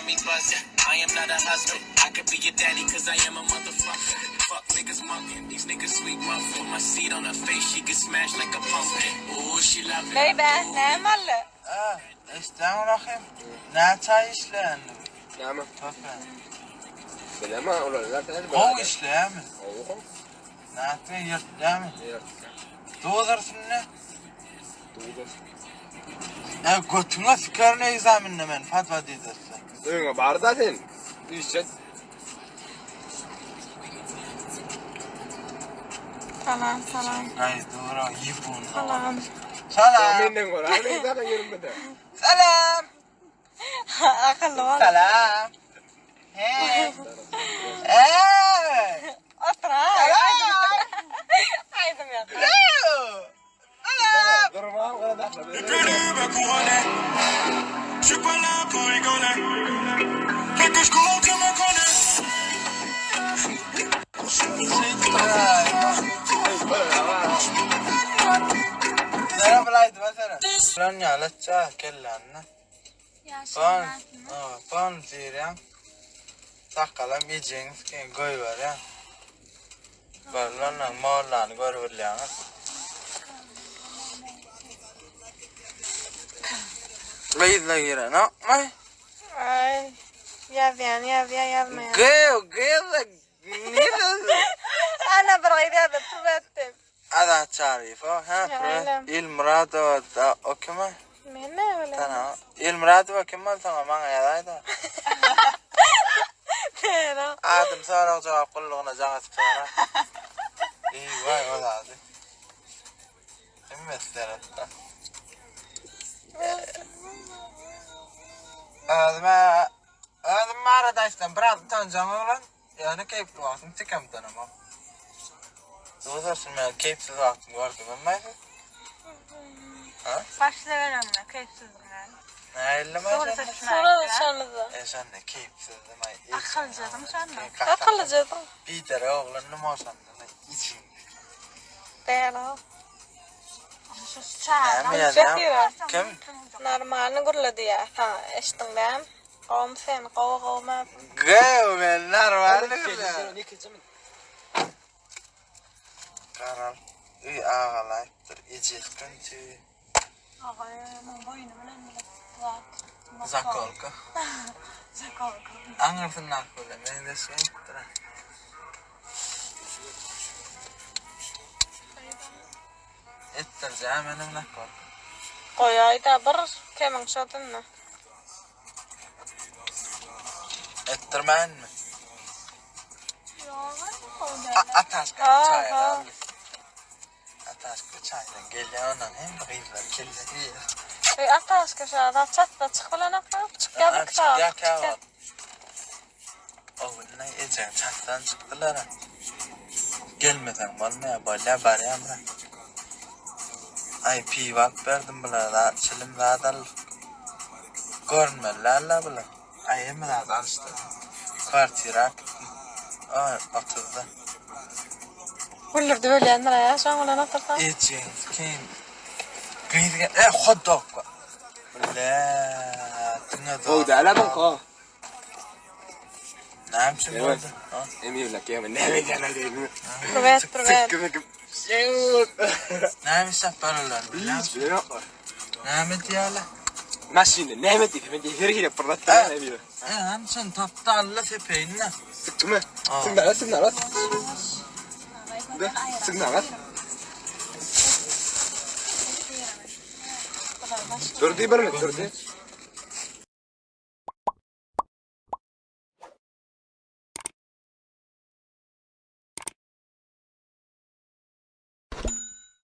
me buzzing. I am not a husband. I could be your daddy cause I am a motherfucker. Fuck niggas mugging. These niggas sweet muffin. Put my seat on her face, she get smashed like a pumpkin. Ooh, she love it. Baby, näme boldy? Ha, eşitýäňmi Rahym? Näçe aý işleýänini? Näme? Köpe. Bilemä, olar zaten. Gowy işleýärmi? Gowy. Nätdi, ýyrtýarmy? Ýyrtýar. Duzdyrsyn ne? Duzdyrsyn. E, götüňe sikerin egzaminde men, fatwa diýdirse. Öňe bar da sen. Işjet. Salam, salam. Aý, dura, ýibun. Salam. Salam. Menden görä, men zaten ýerimde. Salam. Akylly bol. Salam. Hey. Hey. Otur ha. Aýdym. Aýdym ýok. Salam. Durmam gara Plus couronné. J'suis pas là pour rigoler. Dès que j'cours, tu me connais. Sera bilaýdy ba sera. Lan ýaly ça kelläni. Pan, pan diýýän. Sakalam ejeňi sikin goýberýän. Barlan mollany görübilýäňiz. Gyzla girenokmy? Aý, ýazýan ýazýa ýazmaýan. Gyz, gyzla nirede? Ana bir gyz ýazdy, privet diýip. Azat Çaryýew, ha, Ýa, Ilmyradowa da o kim? Men näme bileýin? Tana. Ilmyradowa kim bolsaň maňa ýazaýda. Näme? Adym sorag jogap gullugyna jaň atyp sora. Eý, waý, o zady. Hemme seretde. Özüme özüm barada aýtsam biraz utanjaň oglan. Ýöne keýpli wagtym tikem utanamok. Duzarsyň men keýpsiz wagtym gördüňizmi siz? Ha? Başlaberenme keýpsizligiňe. Nähili Surat maşynda? açanymyzda. E şonda keýpsizdim aý. Akyllyjadym şonda. Akyllyjadym. Bidere oglandym o şonda. Içim. Däl o. Näme ýazýaň? Kim? Normalny gürledi ýa. Saňa eşitdiň däm? Gowmy sen? Gowy gowmy? Gowy men normalny gürlýän. Garal öý agalaýypdyr ejesden tüý. Agaýynyň boýny bilen bile zat. Zakolka. Zakolka. Aňyrsyndaky bilen meňzeş gelipdir. Etdirjä menem zakolka. Goýaýda bir kemiň şodunda. Etdirmänmi? Ýok. Ataşka çaý aldy. Ataşka çaýdan gelýär ondan hem gyzlar kelle diýýär. Eý Ataşka şa çatda çyk bilen akma çykýar bir Çykýar käwagt. O gün ejeň çatdan çykdylar. Gelmeseň bolmaýar, bolýar barýan bira. Aý piwo alyp berdim bulara zat, çilim zat aldyk. Görünmeli däl-le bular. Aý hemme zat alyşdy. Kwartira äkitdim. O otuzda. Güldürdi ölýändir aýa şoň bilen otursaň. Ejeň kim? Gyz gel, e hot dog. Bile, diňe Gowy däl-ä buňka. Näme üçin boldy? Ha? Emirlek ýa näme edýän aýdaýyn. Privet privet. Sıkkı Näme işläp bararlar? Hiç bilen yok. Näme diýýärler? Maşynda näme diýdi? Men her hili bir zat diýen emir. E, hem sen tapdy alla sepeýinle. Sıkkı mı? Aa. Signal signal. De signal. Dur diý bir mi? Dur diý.